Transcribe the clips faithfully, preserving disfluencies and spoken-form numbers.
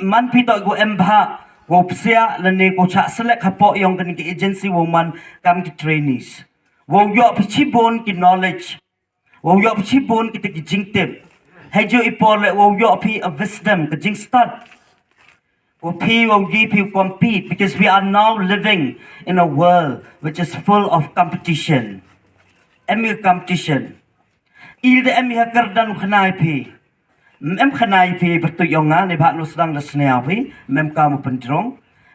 Man phi toh ko em bha, ko psiah lane ko chah select hapoh ïong kane ki agency, wow man kam ki trainees. Wow ïoh phi chibun ki knowledge. Wow ïoh phi chibun kita ki jingtip. Hei ju i por le wow ïoh phi a wisdom ka jingstad. Wow phi wow gi phi compete, because we are now living in a world which is full of competition. Em i competition. Il da em i ha kyrdan u khynnai phi. Em khynnai phi, pyrtuit ïong nga, ne bha no sdang da sniaw phi, em kam u pynjrong.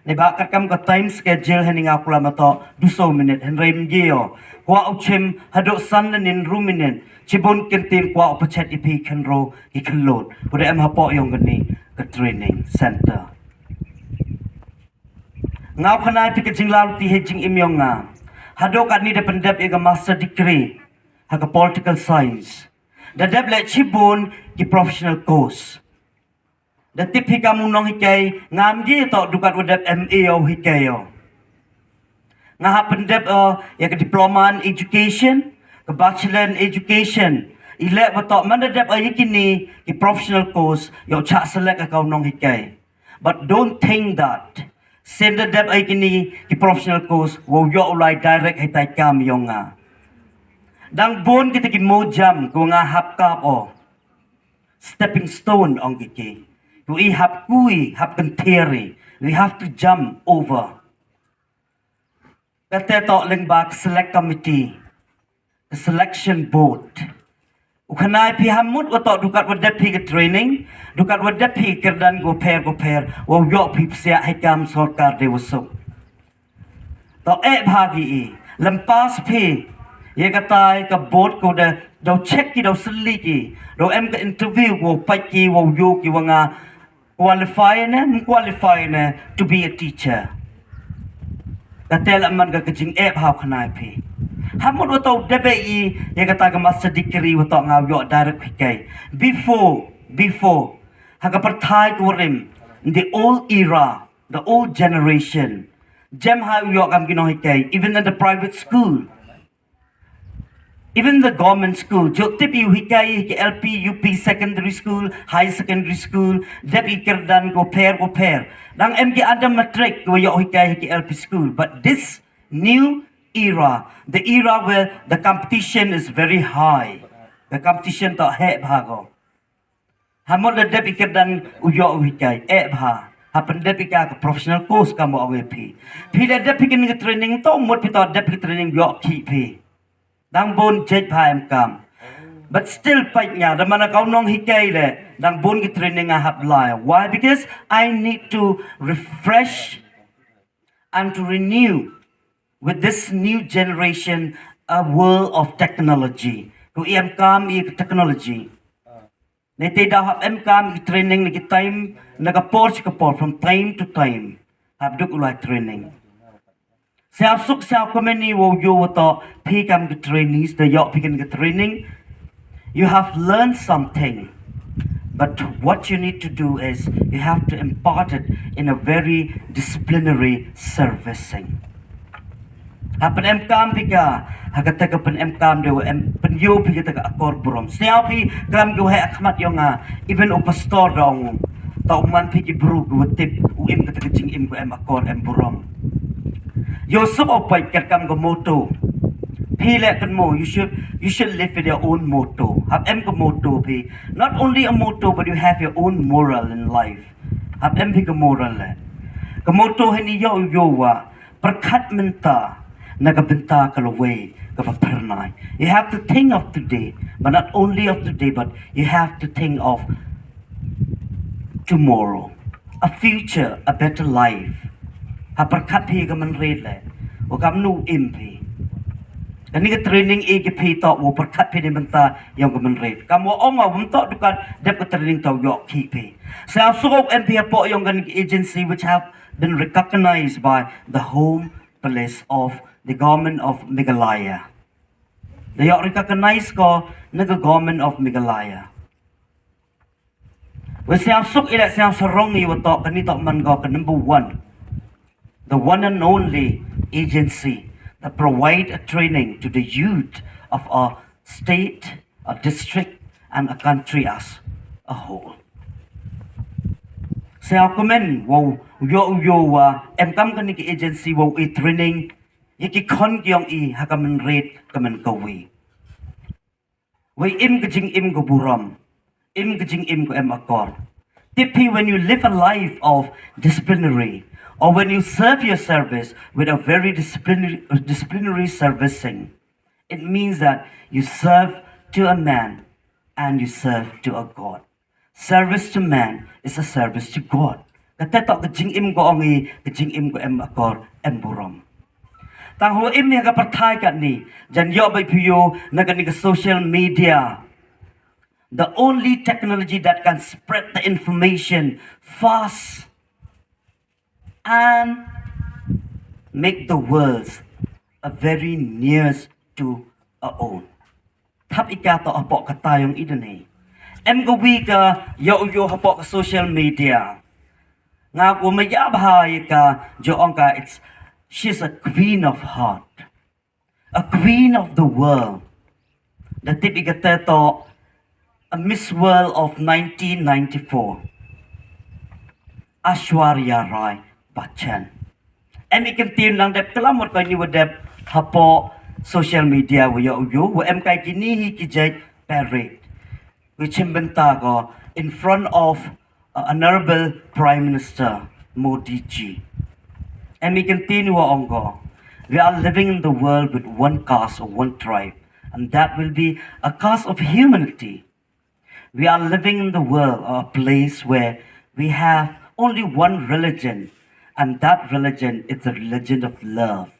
Ne bha katkam ka time schedule hynne nga kulam ato, du saw minit, hynrei mgi ïoh. Kwah u chim, haduh san lane ynru minit, chibun kyntien kwah u pachet i phi khynro ki khyllood. Kuda em hapoh ïong kane ka training center. Nga u khynnai phi ka jinglaw ti ha jingim ïong nga. Haduh katni da pyndep ïa ka master degree ha ka political science. Da dep le chibun ki professional course. Da tip hi kam u nonghikai, ngam ji toh dukat wa dep M A o hikai o. Nga hap pyndep o ïa ka diploma in education, ka bachelor in education. I leh wa toh man da dep o ïa kini ki professional course, ïoh chah select ka u nonghikai. But don't think that shen da dep o ïa kini ki professional course, wow ïoh u lai direct hei tai kam ïong nga. Dang bun kita ki mojam ko nga hap kap o. Stepping stone ong ki ki. Ko i hap kui, hap kynthei. We have to jump over. Kata toh lyngba ka select committee, ka selection board. U khynnai phi ha mut wa toh dukat wa dep phi ka training, dukat wa dep phi kyrdan ko pher ko pher, wow ïoh phi psiah hei kam sorkar de wa suk. Toh eh bha ki i, lem pass phi ïa katai ka board ko da, daw check ki, daw sylli ki, daw em ka interview ko, peit ki wow ïoh ki wa nga qualify ne, em qualify ne to be a teacher. Kata la man ka ka jingeh bha u khynnai phi. Ha mut wa toh dep i ïa kata ka master degree wa toh nga u ïoh direct hikai. Before, before, ha ka pyrthai ka warim, the old era, the old generation, jem ha u ïoh kam ki nonghikai, even in the private school. Even the government school, jok tip i u hikai, ki L P, U P, secondary school, high secondary school, dep i kyrdan ko pher ko pher. Dang em ki under matric ko ïoh hikai ki L P school. But this new era, the era where the competition is very high. The competition toh heh bha ko. Ha mut da dep i kyrdan u ïoh u hikai, eh bha. Ha pyndep i ka ka professional course kam wa ong phi. Phi da dep phi kini ka training toh mut phi toh dep phi training ïoh ki phi. Dang bun jait bha em kam. But still peit nga, da man ka u nonghikai le, dang bun ki training nga hap lai. Why? Because I need to refresh and to renew with this new generation a world of technology. Ko i em kam i ka technology. Nete da hap em kam i training na ki time, na ka por chi ka por, from time to time. Hap duk u lai training. Sngewsuk sngewkmen i wow ïoh wa toh phi kam ki trainees, da ïoh phi kam ki training. You have learned something. But what you need to do is you have to impart it in a very disciplinary servicing. Ha pynemkam phi ka, ha kata ka pynemkam de wa em pynïoh phi kata ka akor burom. Sngewbha phi klam ki wa heh ha khmat ïong nga, even u pastor da ong u. Ta u man phi ki bru ki wa tip u im kata ka jingim ka em akor em burom. Ïoh suk u pait katkam ka motto. Phi leh kynmaw, you should, you should live with your own motto. Hap em ka motto phi. Not only a motto, but you have your own moral in life. Hap em phi ka moral leh. Ka motto hynne ïoh ïoh wa pyrkhat mynta na ka bynta ka lawei kaba phyrnai. You have to think of today, but not only of today, but you have to think of tomorrow, a future, a better life. Ha pyrkhat phi ka mynrit leh, wa kamnu im phi. Kani ka training i ki phi toh wa pyrkhat phi ni mynta ïong ka mynrit. Kam wa ong wa wym toh dukan dep ka training toh ïoh ki phi. Sa suk em phi hapoh ïong kani ka agency which have been recognized by the Home Police of the Government of Meghalaya. Da ïoh recognize ko na ka Government of Meghalaya. Wa sngewsuk i leh sngewsarong i wa toh kani toh man ko ka number one. The one and only agency that provide a training to the youth of our state, our district, and our country as a whole. Sngewkmen wow yoh u yoh wa em kam kane ka agency wow i training ïa ki khon ki yong i ha ka mynrit ka mynkawi. Wei im ka jingim ka burom, im ka jingim ka em akor. Tip phi, when you live a life of disciplinary, or when you serve your service with a very disciplinary, disciplinary servicing, it means that you serve to a man and you serve to a God. Service to man is a service to God. Kata tok ka jingim ka ong i, ka jingim ka em akor, em burom. Tang ho im ïa ka pyrthai katni, jan yoh bai phi ïoh na kani ka social media. The only technology that can spread the information fast and make the world a very near to our own. Thap i ka to hapoh ka tayong i dane. Em ka wi ka yoh yoh hapoh ka social media. Nga ko ma ya bha i ka jo ong ka, it's, she's a queen of heart. A queen of the world. Da tip i ka te to a Miss World of nineteen ninety-four. Aishwarya Rai Bachchan. Em i ktien lang dep klam wat ka ni wa dep hapoh social media wa yoh yoh wa em kai kini hi ki jait parade. Wi chim bynta ko in front of uh, Honorable Prime Minister Modi ji. Em i ktien wa ong ko, we are living in the world with one caste or one tribe, and that will be a caste of humanity. We are living in the world or a place where we have only one religion, and that religion is the religion of love.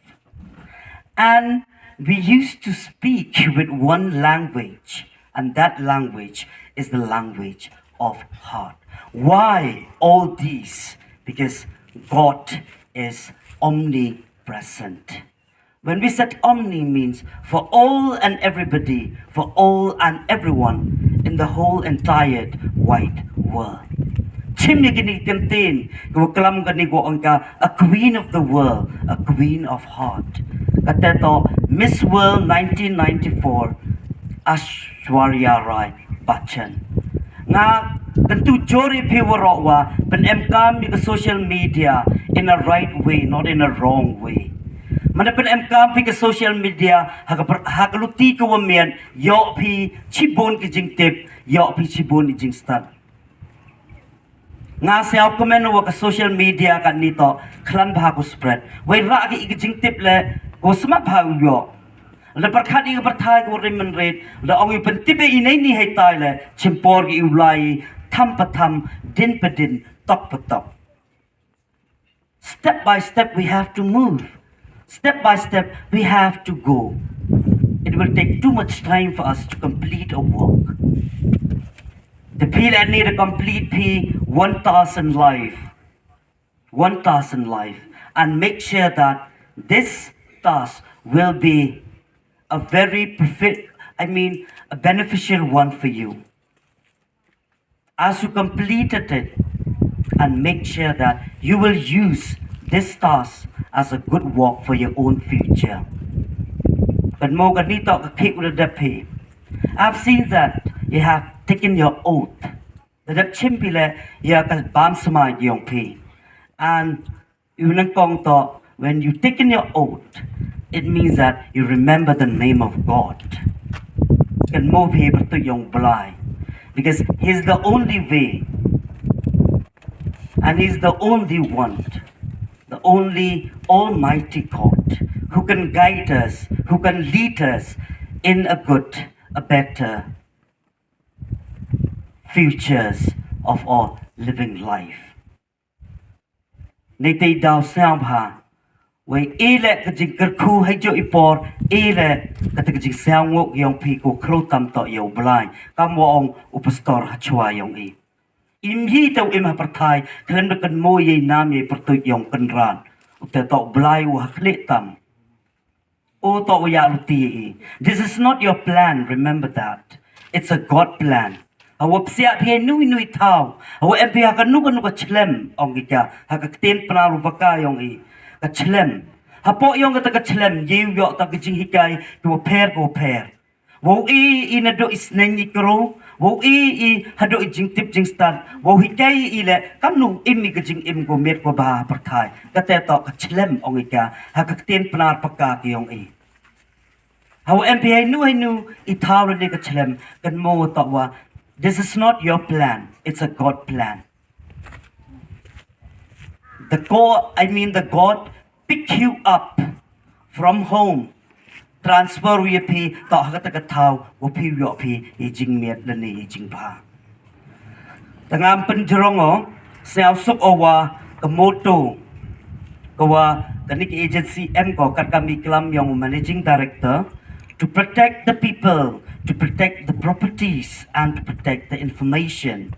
And we used to speak with one language, and that language is the language of heart. Why all these? Because God is omnipresent. When we said omni means for all and everybody, for all and everyone in the whole entire wide world. Chim ïa kini ki ktien, ko klam kani ko ong ka, a queen of the world, a queen of heart. Kata to Miss World nineteen ninety-four, Aishwarya Rai Bachchan. Nga kyntu jur ïa phi waroh wa pynemkam ïa ka social media in a right way, not in a wrong way. Mane pynemkam phi ka social media ha ka per-, ha ka luti ka wa miat, yoh phi chibun ki jingtip, yoh phi chibun ki jingstad. Nga sngewkmen wa ka social media kani to khlan bha ko spread. Wei rah ki i ki jingtip le ko smat bha u yoh. Le pyrkhat i ka pyrthai ko rim mynrit, le ong i pyntip i nei ni hai tai le, chimpor ki u lai, tham pa tham, din pa din, tok pa tok. Step by step we have to move. Step by step we have to go. It will take too much time for us to complete a work. The phi le need to complete phi one task in life. One task in life. And make sure that this task will be a very profi-, I mean, a beneficial one for you. As you completed it, and make sure that you will use this task as a good work for your own future. But mo kani to ka khik u da dep phi. I've seen that you have taken your oath. Da dep chim phi le ïa ka bam samai yong phi. And u nang kong to, when you taken your oath, it means that you remember the name of God. Kan mo phi pyrtuit yong Blai. Because he's the only way. And he's the only one. The only Almighty God who can guide us, who can lead us in a good, a better futures of our living life. Nei te daw sngewbha. Wei i le ka jingkyrkhu ha ïoh i por, i le ka te ka jingsngew yong phi ko khro tam to ïa u Blai. Kam wa ong u pastor ha chwa yong i. Im hi te u im ha pyrthai, khlem da kan mo ïa i nam ïa i pyrtuit yong Kynrad. U te to u Blai u ha khlieh tam. O to u ïa luti i. This is not your plan, remember that. It's a God plan. Hawa psiah phi nui nui thaw. Hawa em phi ha ka nu ka nu ka chlem, ong ki ka. Ha ka ktien pna ru baka yong i. Ka chlem. Hapoh yong ka ta ka chlem, ïa u yoh ta ka jinghikai, ki wa pher, ki wa pher. Wow i i naduh i sneng i kru, wow i i haduh i jingtip jingstad, wow hikai i leh kamnu im i ka jingim ko miet ko ba pyrthai. Kata toh ka chlem ong i ka ha ka ktien Pnar paka ki ong i. Hawa em phi hainu hainu i thaw lane ka chlem, kan mo toh wa, this is not your plan, it's a God plan. The God, I mean the God pick you up from home, transfer ïa phi toh ha kata ka thaw wa phi ïoh phi i jingmiet lane i jingbha. Tangam pynjrong o, sngewsuk o wa ka motto ka wa kani ka agency em ko, katkam i klam yong managing director, to protect the people, to protect the properties and to protect the information.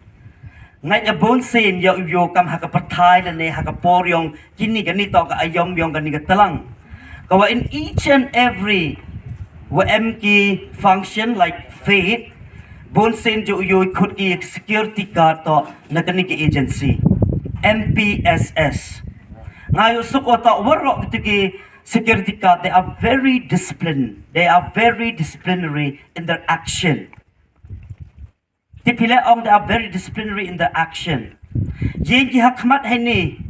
Ngai a bon sen yow yow kam ha ka pyrthai lane ha ka por yong kini kani toh ka ayom yong kani ka tlang. Ka wa in each and every wa em ki function like faith, bon sen ju yow khut ki security guard toh na kani ki agency M P S S. Ngai u suk o toh warok tu ki security guard, they are very disciplined, they are very disciplinary in their action. Ti phi leh ong they are very disciplinary in their action. Yin ki ha khmat haini.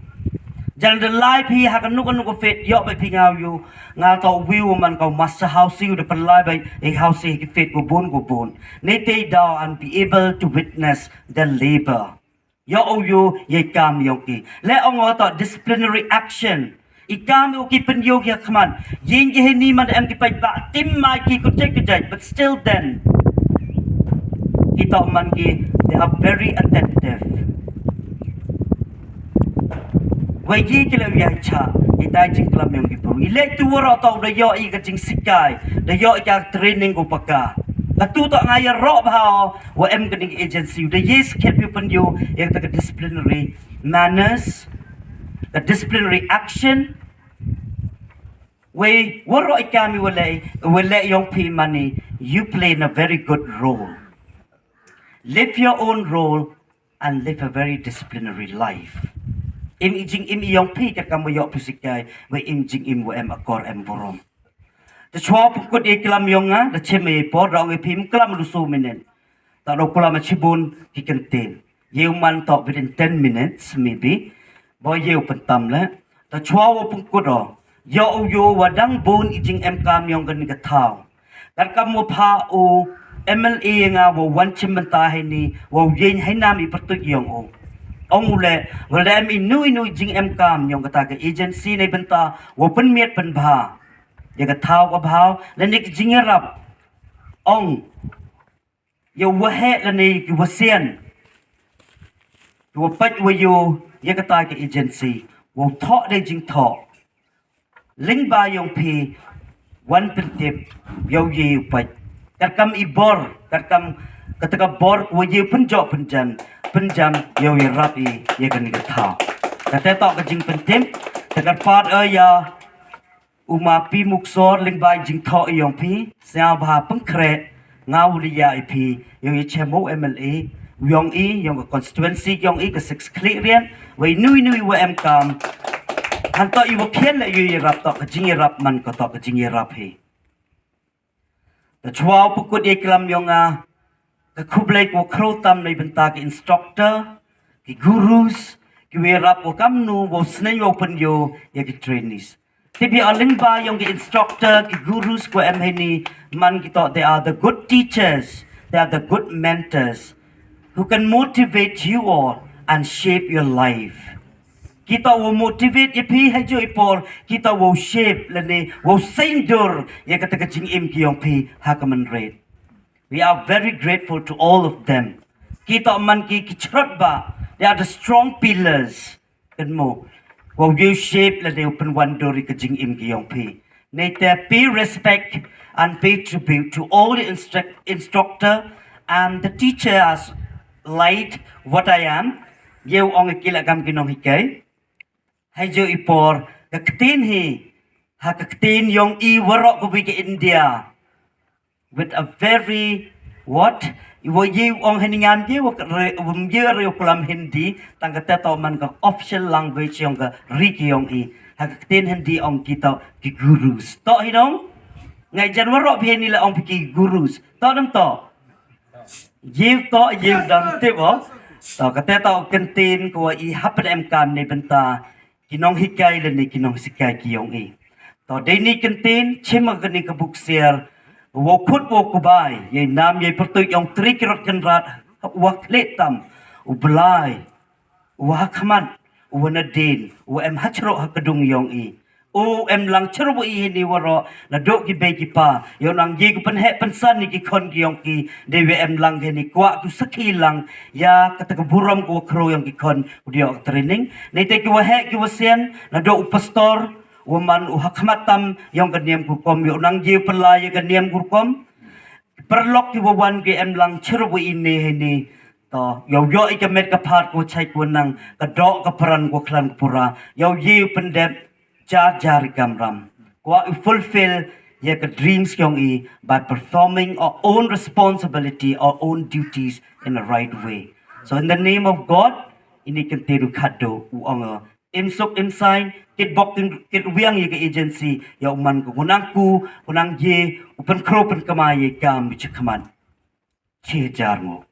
Jan da lai phi ha kanu kanu ka faith yoh ba phi ngaw yow. Ngaw toh wiw man ka master house yow da pynlai ba i house ki faith ko bon ko bon. Ne te daw and be able to witness the labor. Yoh u yow ye kam yong ki. Leh ong o toh disciplinary action. I kam u ki pynyoh ki khmat. Yin ki hini man em ki pait ba tim mai ki kut jai kut jai. But still then, ki toh man ki, they are very attentive. Wei ki ki leh u ya cha, i tai jingklam yong ki pung. I leh tu warok toh da yoh i ka jingsikai, da yoh i ka training ko paka. Ka tu toh ngai ya rok bha o, wa em kani agency, da yes kep yu pynyoh, ya ka disciplinary manners, ka disciplinary action. Wei, warok i kam i wa leh, wa leh yong phi mani, you play in a very good role. Live your own role and live a very disciplinary life. Im i jingim i yong phi katkam wa yoh phi sikai, wei im jingim wa em akor em burom. Da chwa pukut i klam yong nga, da chem i por, da ong i phi im klam lu so minit. Ta da klam a chibun ki kenten. Yow man toh within ten minutes, maybe. Bo yow pyntam leh. Ta chwa wa pungkut o. Yow u yow wa dang bun i jingem kam yong kani ka thaw. Katkam wa pha u M L A nga wa wan chim bynta haini, wa u yin hainam i pyrtuit yong u. Ong u leh, wa leh em inu inu i jingem kam yong kata ka agency nei bynta, wa pynmiet pynbha. Ya ka thaw ka bhaw, lane ki jingyarap. Ong, yow wa heh lane ki wa sian. Ki wa pait wa yow ya kata ka agency. Wa thoh de jingthoh. Lyngba yong phi wan pyntip yow ye u pait. Katkam i bor, katkam kata ka bor wa ye pynjok pynjan, pynjam yow ye rap i ya kani ka thaw. Kata toh ka jingpyntip, ta ka pat ya U ma Pi Muksor lyngba i jingthoh i yong phi, sngewbha pynkhreh, nga u liya i phi, yong i chemo M L A, yong i, yong ka constituency, yong i ka six Khliehriat, wei nui nui wa em kam. Han toh i wa khian le yu i rap toh ka jing i rap man ko toh ka jing i rap hi. Ta chwa u pukut i klam yong nga, ka khublei ko khro tam nei bynta ki instructor, ki gurus, ki wi rap wa kamnu, wa sneng wa pynyo, ya ki trainees. Tibi a lyngba yong ki instructor, ki gurus ko em heni, man ki toh, they are the good teachers, they are the good mentors, who can motivate you all and shape your life. Ki toh wa motivate ya phi ha ju i por, ki toh wa shape lane, wa seng dur, ya kata ka jingim ki yong phi, ha ka man red. We are very grateful to all of them. Ki toh man ki ki chrot ba, they are the strong pillars. Kan mo, wa u shape lane u pynwan dur i ka jingim ki yong phi. Nei te pay respect and pay tribute to all the instruct-, instructor and the teacher as light what I am. Yow ong ki la kam ki nong hikai. Hai ju i por, ka ktien hi, ha ka ktien yong i warok ko wi ka India. With a very, what? I wa ye ong hynñiaw ye wa re, um ye re kulam Hindi, tang kata toh man ka official language yong ka ri ki yong i. Ha ka ktien Hindi ong ki toh ki gurus. Toh hi dong? Ngai jan waroh phi ni la ong phi ki gurus. To dam to. Jiw to jiw dam tip o. To kata to kyntien ko i hapdeng em kam ni bynta ki nonghikai lane ki nongsikai ki yong i. To dei ni kyntien chim ka ni ka buk siar. Wo khut wo kubai ye nam ye pertuit yong tri kirot kenrat wa klet tam u belai. Wa khmat wa nadin wa em hachro ha kedung yong i. U em lang chero wa i ni waroh na dok ki bei ki pa. Yo nang ye ku penhek pensan ni ki khon ki yong ki. Dei wa em lang he ni kwak tu sakhi lang ya kata ka burom ku kro yong ki khon u dio training. Nei te ki wa hek ki wa sian na dok u pastor wa man u ha khmat tam yong ka niam ku kom yo nang ye pela ya ka niam ku kom. Perlok ki wa wan ki em lang chero wa i ni he ni. To yo yo i ka met ka phat ku chai ku nang ka dok ka peran ku klan ku pura yo ye u pendep jar jar i kamram. Kwa u fulfill ya ka dreams yong i by performing our own responsibility, our own duties in the right way. So in the name of God, ini kente du khado u ong im suk im sign kit bok kit wiang ya ka agency ya u man ka gunang ku gunang ye u pen kro pen kama ye kam bi chikman. Chi jar ngo.